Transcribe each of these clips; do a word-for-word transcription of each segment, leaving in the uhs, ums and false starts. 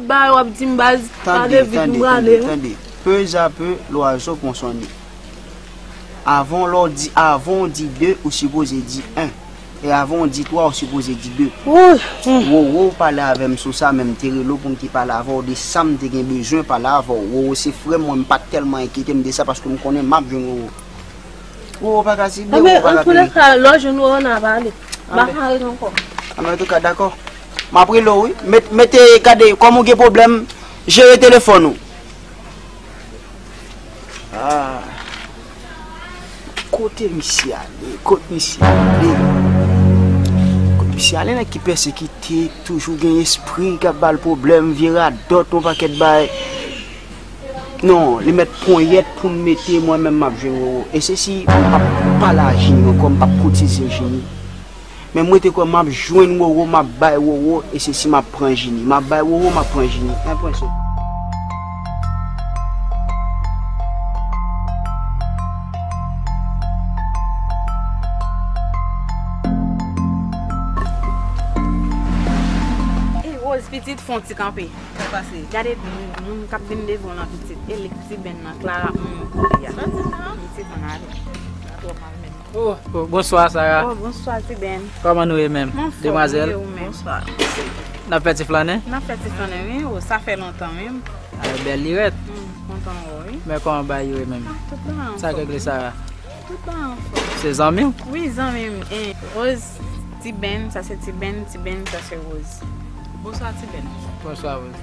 Ba w ap di m baz, tande, tande, tande, tande. Peu à peu, l'oiseau pond son nid. Avan lè w di, avan w di de, ou sipoze di en. E avan w di twa, ou sipoze di de. Wowo pale avè m sou sa, men m te rele w pou m te pale avè w de sa m te gen bezwen pale avè w. Wowo se frè m, mwen m pa t tèlman enkyete m de sa paske m konnen m ap jwenn Wowo. Wowo pa ka sible, Wowo pa ka pere. Anben, antouleka, lè w jwenn Wowo, n a pale. M pa ka ret ankò. Anben, antouka, dakò. M ap rele w, wi. Met, mete, gade, kòm ou gen pwoblèm, jere telefòn ou. Ah. Kote misye ale? Kot misye ale? Kot misye ale? Nèg ki pèsekite, toujou gen espri k ap ba l pwoblèm, vye radòt, yon pakèt bagay. Non, li mèt ponyèt pou m mete, mwen menm m ap jwenn Wowo. E se si m p ap pale a Jini ankò, m p ap koutize Jini. Men mwen te kwè m ap jwenn Wowo, m ap bay Wowo, e se si m ap pran Jini. M ap bay Wowo, m ap pran Jini. Enpresyon. Ey, Rose, pitit, fè yon ti kanpe. Sa pase? Gade moun, moun k ap vin devan w lan, pitit. E li k ti bèn nan, Clara, hmm, kote a? Pitit, ann ale. Sa twò mal menm. Oh, oh, bonswa, Sara. Oh, bonswa, ti bèn. Kòman nou ye menm? Demwazèl? Bonswa. N ap fè ti flannen? N ap fè ti flannen, wi. Oh, sa fè lontan, wi. Ay, bèl li rèt. Hmm, kontan wè w, wi. Men kòman bagay yo ye menm? Ah, tout bon, anfòm. Sa k regle, Sara? Tout bon, anfòm. Se zanmi w? Wi, zanmi m. Eh, Rose, ti bèn, sa se ti bèn, ti bèn, sa se Rose. Bonswa, ti bèn. Bonswa, Rose.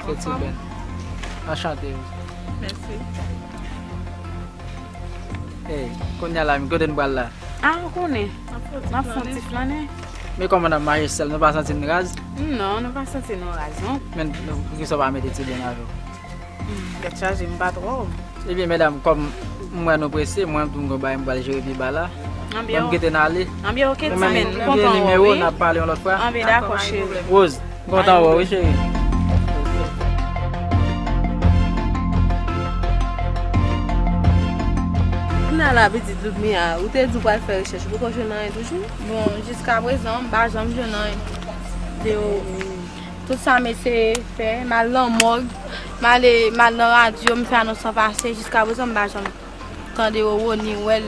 Se ti bèn. Anchante, Rose. Mèsi. Ey, kounye a la, men kote n pral la? Ah, ou konnen. M ap fè yon ti flannen. Men kòman n ap mache sèl, nou pa santi n raz? Non, nou pa santi nou raz, non. Men nou, poukisa w pa mete ti bèn avè w? Hmm, tèt chaje, m pa twò. Ebyen, medam, kòm m wè nou prese, mwen tou m gon bagay m pral jere pi ba la. Anbyen, mwen m kite n ale. Anbyen, oke, ti bèn, m kontan wè w, wi. N ap pale yon lòt fwa. Anbyen, dakò, cheri. Rose, m kontan wè w, wi, cheri. Kounye a la, pitit Ludmia, ou te di w pral fè rechèch, ou poko jwenn anyen toujou? Bon, jiskaprezan, m pa janm jwenn anyen. De yo, tout sa m eseye fè, m al nan mòg, m ale, m al nan radyo, m fè anons lan pase, jiskaprezan, m pa janm tande Wowo ni wè l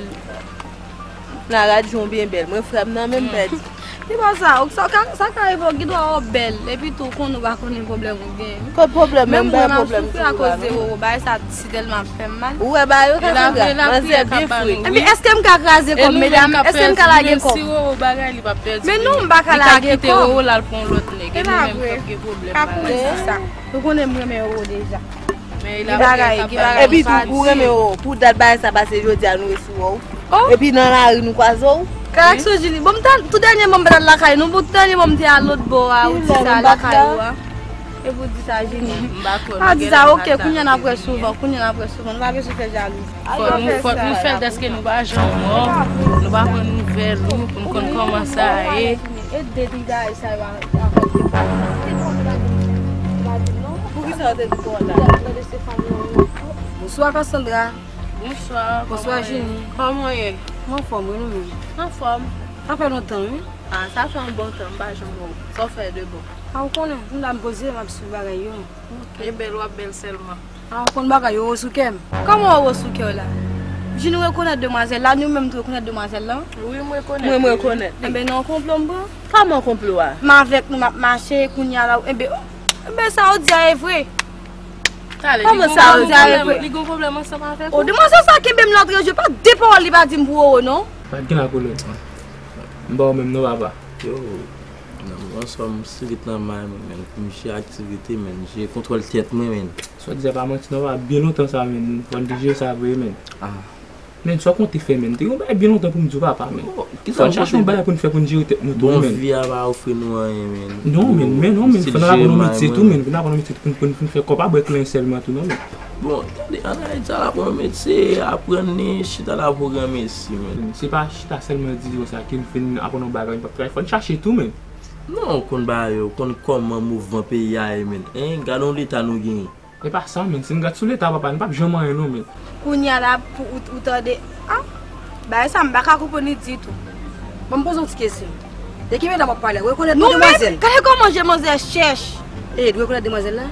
nan radyo oubyen bèl. Mwen frè m nan menm pèdi. Li pa sa, ou sa ka, sa ka rive w gen dwa wè w bèl, epi tou konn ou pa konnen pwoblèm ou gen. Kot pwoblèm? Menm mwen m ap soufri akoz de Wowo, bagay sa si tèlman ap fè m mal. Ou wè bagay yo ka fè m mal. Manzè byen fre. Ebyen, èske m ka kraze kò m, medam? Èske m ka lage kò m? Men non, m pa ka lage kò m. Li ka kite Wowo l al pran yon lòt nèg, e nou menm k ap gen pwoblèm la. Pa konnen sa. Ou konnen m renmen Wowo deja. Gen bagay, gen bagay. Epi tou, ou renmen Wowo. Pou dat bagay sa pase jodi a, nou resi wè w. Epi nan lari, nou kwaze w. Karaktè Jini. Bon, m te, tou dènyèman m pa t al lakay nou. Bon, tou dènyèman m te al lòt bò a, ou di sa, lakay ou a. E pou di sa, Jini. Pa di sa, oke, kounye a n ap wè souvan, kounye a n ap wè souvan. Nou pa bezwen fè jalouzi. Fòk nou, fòk nou fè l dèske nou pa janm wè w, nou pa pran nouvèl ou, pou n konn kòman sa ye. E de ti bagay sa yo a, a fè. Poukisa w te di konsa? Bonswa, Cassandra. Bonswa, bonswa, Jini. Kòman w ye? Mwen anfòm, wi, nou menm? Anfòm. Sa fè lontan, wi. Ah, sa fè yon bon tan, m pa janm wè w. Sa w fè de bon? Ah, ou konnen, m la m poze, m ap swiv bagay yo. Ok. E bèl, w ap bèl sèlman. Ah, ou konn bagay yo, Wowo sou kè m. Kòman Wowo sou kè w la? Jini rekonèt demwazèl la, nou menm tou rekonèt demwazèl la? Wi, m rekonèt. Mwen, m rekonèt li. Enben, nan yon konplo m pran. Kòman konplo a? M avèk nou, m ap mache, kounye a la, enben, enben, sa w di a e vre. Kòman sa w di a e vre? Li gon pwoblèm ansanm avèk ou? O, demwazèl sa kenbe m la, antre je, pa de pawòl li pa di m pou Wowo, non. Pa t gen la pou lòt, non. M ba w menm non, papa. Yo, nan, m ansanm, m sirit nan may mwen, men, pou m jere aktivite, men, jere kontwòl tèt mwen, men. Sa w di a pa manti non, papa, byen lontan sa, men, fò n te jere sa vre, men. Ah. Men, sa w konte fè, men, te gen yon bagay byen lontan pou m di w, papa, men. Fò n chache yon bagay pou n fè pou n jere tèt nou tou, men. Bon, vi a pa ofri nou anyen, men. Non, men, men, non, men, fò n al aprann yon metye tou, men, fò n aprann yon metye tou pou n, pou n, pou n fè kòb pa bwè klen sèlman tou, non, men. Bon, tande, an Ayiti, al aprann yon metye, aprann li, chita la pwogram isi, men. Se pa chita sèlman di konsa ke n fin aprann yon bagay, n p ap travay, fò n chache tou, men. Non, ou konn bagay yo, ou konn kòman mouvman peyi a ye, men. Hein, gade yon leta nou genyen. E pa sa, men, si n gad sou leta, papa, n p ap janm anyen, non, men. Kounye a la, pou ou, ou tande, ah, bagay sa, m pa ka konprann li ditou. Bon, m poze yon ti kesyon. De ki medam w ap pale? Ou rekonèt demwazèl? Nou menm, gade kòman je manzè chèch. E, dwe konèt demwazèl la?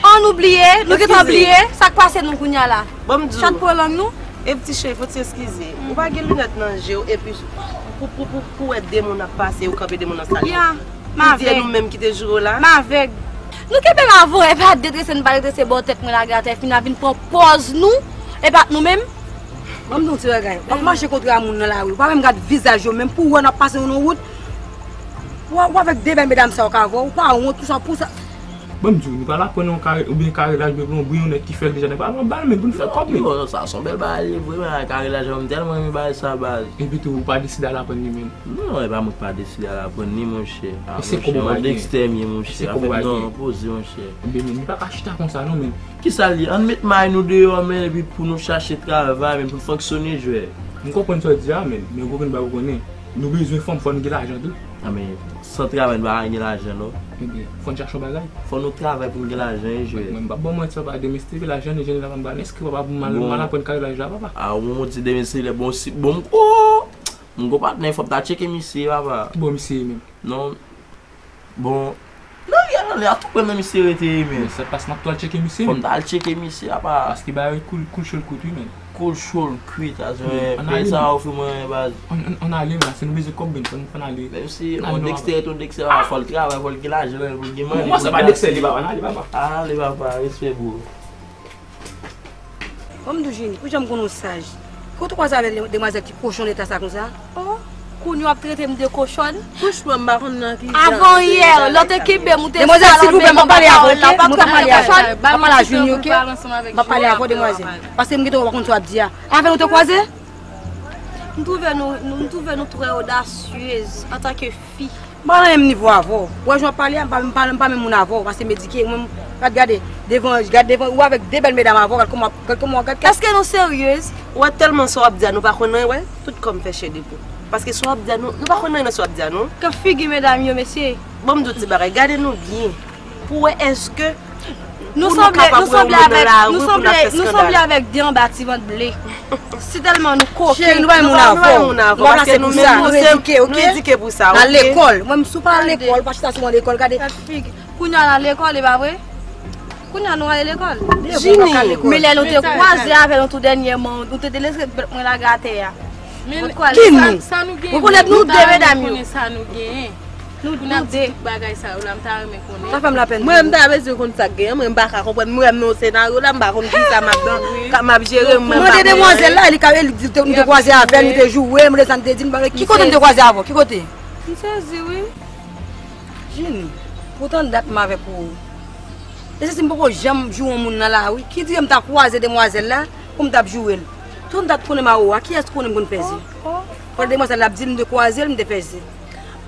An nou bliye, nou gentan bliye sa k pase nou kounye a la. Bon, m di w. Chat pran lang nou. E ti cheri, fò ti eskize. Ou pa gen linèt nan je w, epi pou, pou, pou, pou wè de moun ap pase, ou kanpe de moun nan salon. Ya, m avèg. Pou di e nou menm ki te joure w la? M avèg. Nou kenbe la avè w, e pa detrese, nou pa detrese bò tèt mwen lage atè, fin a vin pran pòz nou, e pa t nou menm. Ban m di w ti bagay. W ap mache kontre a moun nan lari, ou pa menm gad vizaj yo, menm pou w wè n ap pase yo nan wout. Ou, ou avèk de bèl medam sa yo k avè w, ou pa wont pou sa, pou sa. Bon, m di w, nou pral aprann yon kare, oubyen karelaj, oubyen yon bouyon nèt ki fè l deja nan pa pran bal, men pou n fè kòb, men. Yo, sa se yon bèl bagay li vre, men karelaj la, m tèlman renmen bagay sa, baz. Epi tou, ou pa deside al aprann li menm. Non, e pa mwen ki pa deside al aprann li, monchè. A, monchè, yon dèkstè m ye, monchè. Afè m nan poze, monchè. Ebyen, men, li pa ka chita konsa, non, men. Kisa l ye? Ann met may nou deyò, men, epi pou nou chache travay, men, pou n fonksyone, jwè. M konprann sa w di a, men, men ou konprann bagay ou konnen. Nou bezwen fanm, fò n gen lajan tou. A, men, san travay, nou pa ka gen lajan, non. Ebyen, fò n chache yon bagay. Fò nou travay pou n gen lajan, wi, jwè. Mwen, m p ap ba w manti, papa, demen si te gen lajan, nou jwenn lajan, m pa enskri, papa, pou m al, m al aprann karelaj la, papa. A, ou di demen si lè bon, si, bon, o! M gon patnè, fò m ta tcheke misye, papa. Ki bò misye ye menm? Non. Bon. Nan riyèl anlè a, tou prè nan misye rete, men. Men sa k pase, n ap tou al tcheke misye, men. Fò m ta al tcheke misye, apa. Paske bagay yo koul, koul cho l kout, wi, men. Koul cho l kwit, a, se, men, peyi sa a ofri mwen, baz. Ann, ann, ann ale, men, se nou bezwen kòb, men, fò n, fò n ale. Menm si yon dèkstè ret yon dèkstè, fò l travay, fò l gen lajan, fò l gen manje. Bon, mwen, se pa dèkstè, li, papa, n ale, papa. N ale, papa, respè, bro. Bon, m di w, Jini, ou janm konn ou saj. Kote w kwaze avèk demwazèl ki kochon leta sa konsa? Oh, kounye w ap trete m de kochòn? Franchman, m pa konn nan ki jan. Avan yè, lè w te kenbe m, ou te sal anmè m anba pawòl la, ou pa t konn m te kochòn? M ap pale a Jini, oke? M ap pale avè w, demwazèl. Paske m gentan wè w pa konn sa w ap di a. Avè l ou te kwaze? M twouve nou, nou, m twouve nou trè odasyez antanke fi. M pa nan menm nivo avè w. Ou wè jan w ap pale a, m pa, m pa, m pa menm moun avè w, paske m edike, ou menm, gad, gade, devan, gad devan, ou avèk de bèl medam avè w, gad kòman, gad kòman, gad, gad. Èske nou seryez? Ou wè tèlman sa w ap di a, nou pa konn anyen, wè, tout kò m fè chè de poul. Paske sa w ap di a, nou, nou pa konn anyen nan sa w ap di a, non. Ke figi medam yo, mesye. Ban m di w ti bagay, gade nou byen. Pou wè èske Nou sanble, nou sanble avèk, nou sanble, nou sanble avèk de anba ti vant ble. Si tèlman nou koken. Cheri, nou pa moun avè w. Nou pa moun avè w, paske nou menm, nou se, nou edike pou sa, oke? N al lekòl. Mwen, si w pa al lekòl, pa chita sou ban lekòl, gade. Gad figi. Kounye a n al lekòl, e pa vre? Kounye a nou ale lekòl. Jini. Men lè nou te kwaze avè nou tou dènyèman, nou te delese mwen lage atè a. Men ki nou? Ou konèt nou de medam yo. Konnen sa nou genyen. Nou, nou de. Pou n ap di tout bagay sa yo la, m ta renmen konnen. Sa fè m lapèn. Mwen, m ta bezwen konn sa k genyen. Mwen, m pa ka konprann. Mwen, m nan senaryo la, m pa konn kisa m ap nan, ka m ap jere, mwen, m pa konnen. Mande demwazèl la, li ka, li di nou te kwaze avè l, nou te joure l, mande sa nou te di l, ki kote nou te kwaze avè w? Ki kote? M sezi, wi. Jini, poutan dat m avèk ou. E se si m poko janm joure yon moun nan lari, ki di m ta kwaze demwazèl la pou m t ap joure l. Tout m ta t konnen m a ou a, kiyès ki konnen m konn fè zi? Fò demwazèl la ap di l m te kwaze l, m te fè zi.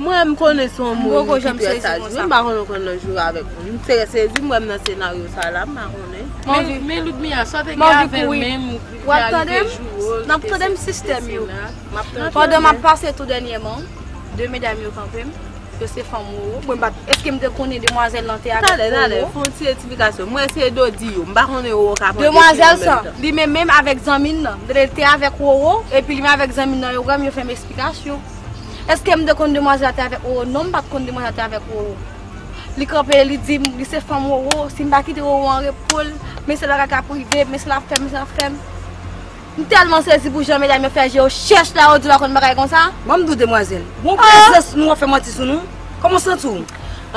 Mwen, m konnen se yon moun ki trè saj. Mwen, m pa konnen w konn nan joure avèk moun. M trè sezi, m wè m nan senaryo sa la, m pa konnen. Men, men Ludmilla, sa w te gen avè l menm, ou te arive joure l, te sezi la. Pandan m ap pase tou dènyèman, de medam yo kanpe m. Yo se fanm Roro. Mwen pa t, èske m te konnen demwazèl lan te avèk Roro? Talè, talè, fè yon ti eksplikasyon. Mwen se Dodi yo, m pa konnen Roro ka pran de fi an menm tan. Demwazèl sa, li menm menm avèk zanmi l nan. Li te avèk Roro, epi li menm avèk zanmi l nan, yo wè m, yo fè m eksplikasyon. Èske m te konn demwazèl la te avèk Roro? Non, m pa t konn demwazèl la te avèk Roro. Li kanpe, li di m, li se fanm Roro, si m pa kite Roro an repo l, men se bagay k ap rive, men se l ap fè m, men se l ap fè m. M tèlman sezi pou jan medam yo fè je yo chèch la, yo di w pa konn bagay konsa. Ban m di w demwazèl, gon prezans nou w ap fè manti sou nou. Kòman w santi w?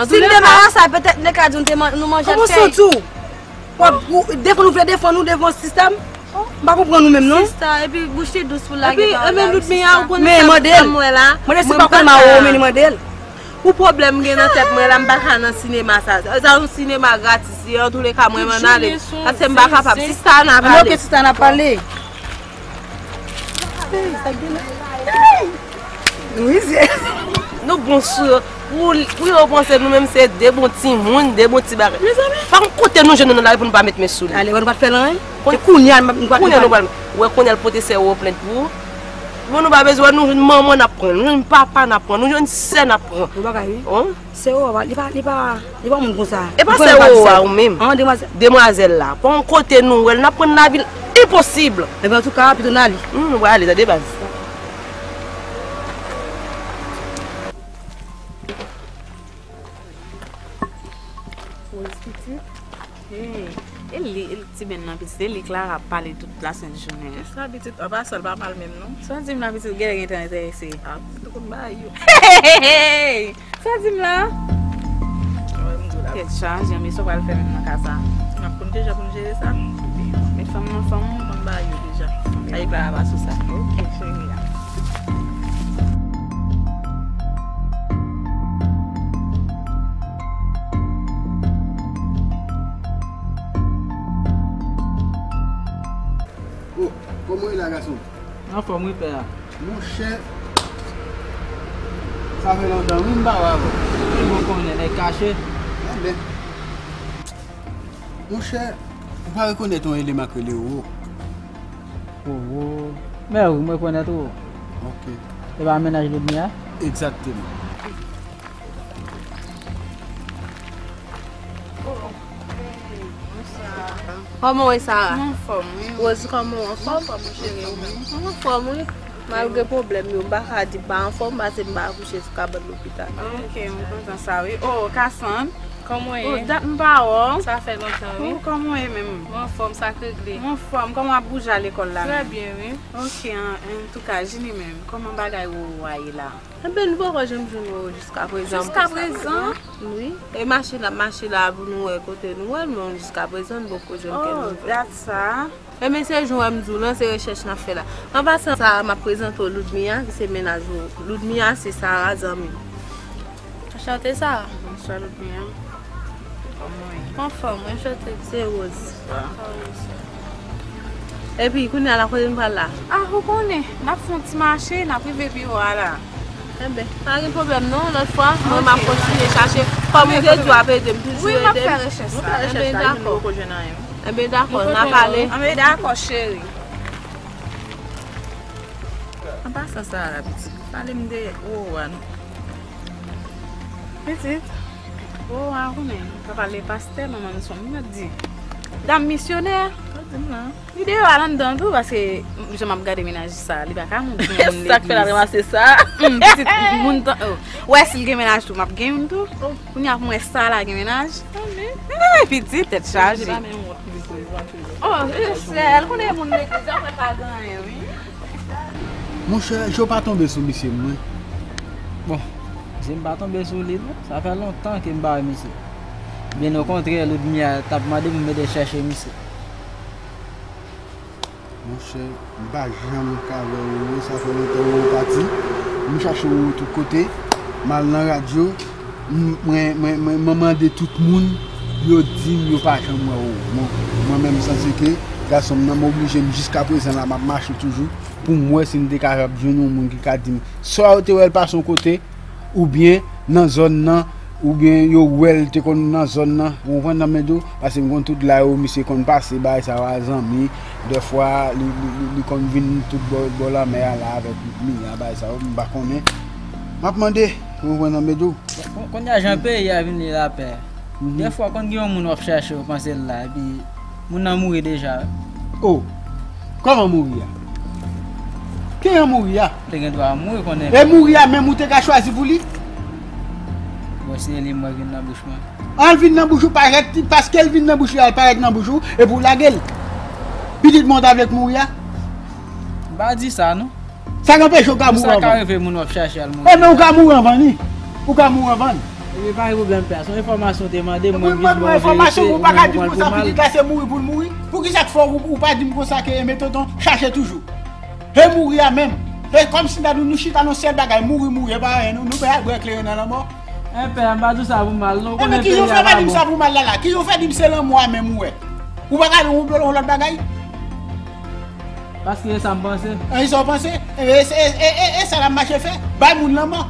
Si m te malasa, petèt m te ka di w nou te man-, nou manje l fèy. Kòman w santi w? W ap, ou, defann, ou vle defann ou devan sistèm? M pa konprann ou menm non. Sista, epi bouch li dous pou lage pawòl la, wi, sista. Men mande l. Mande l si l pa konn Mawo, men li mande l. Pou pwoblèm m gen nan tèt mwen la, m pa ka nan sinema sa. Sa yon sinema gratis ye, antouleka mwen, m ann ale. Paske m pa kapab. Sista, n a pale. Ok, sista, n a pale. Ey, sa k gen la? Ey! Nou rizye. Nou bon sou yo. Pou, pou yo panse nou menm se de bon timoun, de bon ti bagay. Mezanmi, pa yon kote nou jwenn nou nan lari pou nou pa met men sou li. Ale, wè nou pa t fè l anyen. Se kounye a nou pa t fè l. Kounye a nou pral, wè kounye a l pote sè Roro plent pou ou. Bon, nou pa bezwen, nou jwenn manman n ap pran, nou jwenn papa n ap pran, nou jwenn sè n ap pran. Yon bagay, wi. Sè Roro, li pa, li pa, li pa moun konsa. E pa sè Roro a ou menm. Demwazèl. Demwazèl la. Pa yon kote nou wè l, n ap pran lavi l enposib. Ebyen, antouka, pito n ale. Hmm, nou pral ale, tande baz. Hey, e li, e li ti bèn nan pitit, e li Clara ap pale tout lasent jounen an. Sa pitit, an pasan, l pa mal menm non. Sa w di m la pitit, genlè gen tan enterese. Ah, pitit ou konn bagay yo. Sa w di m la? Tèt chaje, men sa w pral fè menm nan ka sa? M ap konn deja pou m jere sa. Met fanm nan fanm. Konn bagay yo deja. Ay, Clara pa sou sa. Ok, cheri a. Oh, kòman w ye la, gason? Anfòm wi, pè a. Monchè, sa fè lontan wi m pa wè avè w. Ki bon konnen nèg kache? Anben. Monchè, ou pa rekonèt yon eleman k rele Roro? Roro? Mè wi, m rekonèt Roro. Ok. E pa mennaj Ludmia? Egzakteman. Kòman w ye, Sara? Mwen anfòm, wi. Rose, kòman w, anfòm? Mwen anfòm, cheri, ou menm? Mwen anfòm, wi. Malgre pwoblèm yo, m pa ka di m pa anfòm, paske m pa akouche sou kabann lopital. Ok, mwen kontan sa, wi. Oh, Cassandre. Kòman w ye? Oh, dat m pa wè w. Sa fè lontan, wi. Oh, kòman w ye menm? Mwen anfòm, sa k regle? Mwen anfòm. Kòman w ap bouje al lekòl la menm? Trè byen, wi. Ok, an, antouka, Julie menm, kòman bagay Roro a ye la? Enben, nou poko janm jwenn Roro jiska prezan. Jiska prezan? Wi. E mache n ap mache la pou nou wè kote nou wè l, men jiska prezan, nou poko jwenn kè nou. Oh, dat sa. Enben, se jan w wè m di w lan, se rechèch n ap fè la. An pasan, sa, m ap prezante w Ludmia, ki se mennaj Roro. Ludmia, se Sara, zanmi m. Anchante, Sara. Bonswa, Ludmia. Kòman w ye? Anfòm, anchante. Se Rose. Bonswa. Epi, kounye a la, kote n pral la? Ah, ou konnen, n ap fè yon ti mache, n ap rive biwo a la. Enben, pa gen pwoblèm non, lòt fwa, mwen m ap kontinye chache. Kòm ou te di w ap ede m, toujou ede m. Wi, m ap fè rechèch sa. Enben, dakò. Enben, dakò, n a pale. Enben, dakò, cheri. An pasan, Sara, pitit, pale m de Roro a non. Pitit, Roro a konnen, pa pale pastè, manman nou se yon moun di. Dam misyonè. Sa di m la? Li deyò al anndan tou, paske jan m ap gade mennaj sa, li pa ka moun pou moun legliz. Sa k fè l al ranmase sa? Hum, pitit, moun tan, oh. Wè, si l gen mennaj tou, m ap gen youn tou. Oh. Kounye a pou m wè sa la gen mennaj. Anmè. Eh, pitit, tèt chaje. Oh, eh, sèl, konnen moun legliz, apre pa gen anyen, wi. Monchè, je w pa tonbe sou misye, mwen. Bon, je m pa tonbe sou li, non. Sa fè lontan ke m pa wè misye. Byen okontrè, Ludmia t ap mande pou m ede chèche misye. Monchè, m pa janm ka wè Roro, sa fè lontan Roro pati. M chache Roro tout kote, m al nan radyo, m, mwen, mwen, mwen, mwen mande tout moun, yo di m yo pa janm wè Roro. Bon, mwen menm m santi ke gason m nan, m oblije, m jiska prezan la, m ap mache toujou pou m wè si m te kapab jwenn yon moun ki ka di m swa yo te wè l pase yon kote, oubyen nan zòn nan, oubyen yo wè l te konn nan zòn nan, ou konprann sa m vle di w? Paske m konn tout la yo, misye konn pase bagay sa yo a zanmi, dèfwa li, li, li, li konn vin tout bò, bò lanmè a la avèk Ludmia, bagay sa yo, m pa konnen. M ap mande, ou konprann sa m vle di w? Kon-, kounye a jan peyi a vin ye lapè. Mhm. Dèfwa konn gen yon moun w ap chache, ou panse l la, epi moun nan mouri deja. Oh, kòman mouri a? Kijan mouri a? Te gen dwa mouri konnen. E mouri a menm ou te ka chwazi pou li? Bon, si e li m wè vin nan bouch mwen. An l vin nan bouch ou parèt, paske l vin nan bouch li, al parèt nan bouch ou, epi w lage l. Pitit mwen w ta vle k mouri a? M pa di sa non. Sa k anpeche w ka mouri anvan? Sa ka rive moun w ap chache al mouri. Enben ou ka mouri anvan li. Ou ka mouri anvan li. Ebyen pa gen pwoblèm pè a. Se yon enfòmasyon w te mande m, mwen m jis ba w enfòmasyon, ou pa ka di m konsa pitit la se mouri pou l mouri. Poukisa k fè w, ou pa di m konsa ke enben tonton chache toujou? E mouri a menm. E kòmsi n ta di w nou chita nan yon sèl bagay, mouri, mouri, e pa anyen, nou, nou pa bwè kleren nan lanmò. Enben pè a, m pa di w sa pou mal non. Ou konnen peyi a pa bon. Enben kijan w fè pa di m sa pou mal la la? Kijan w fè di m se lanmò a menm ou wè? Ou pa ka di yon lòt bagay? Paske e sa m panse. E sa w panse? E, e, e, e, e sa l ap mache fè? Bay moun lanmò.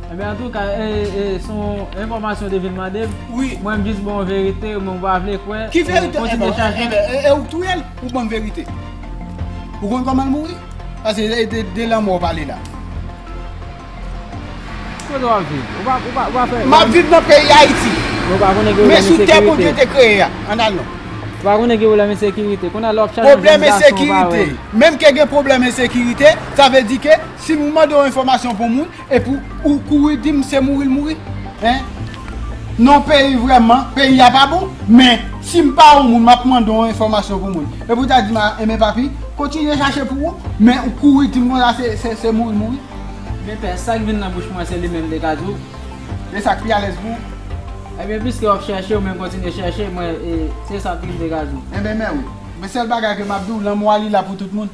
Enben antouka, e, e, se yon enfòmasyon w te vin mande m. Wi. Mwen m jis ba w verite, men w pa vle kwè. Ki verite? Enben, enben, e, e ou k touye l, ou ban m verite. Ou konn kòman l mouri? Paske e de, de lanmò w pale la. Kote w ap viv? Ou pa, ou pa, ou pa fè. M ap viv nan peyi Ayiti. Men sou tè Bondye te kreye a. Ann al non. Ou pa konnen gen pwoblèm ensekirite. Kounye a lè w ap chache yon jèn gason ou pa wè l. Menm ke gen pwoblèm ensekirite, sa vle di ke si m mande w enfòmasyon pou moun, epi w kouri di m se mouri l mouri, en? Non, peyi vrèman, peyi a pa bon, men si m pa yon moun, m ap mande yon enfòmasyon pou moun. Epi w ta di m, a, enben papi, kontinye chache pou ou, men ou kouri di m konsa se, se, se mouri, mouri. Men pè, sa k vin nan bouch mwen se li menm m te ka di w. E sa k pi alèz pou ou? Ebyen, piske w ap chèche, ou menm kontinye chèche, mwen, e, se sa m te ka di w. Enben, men wi. Men sèl bagay ke m ap di w, lanmou a li la pou tout moun.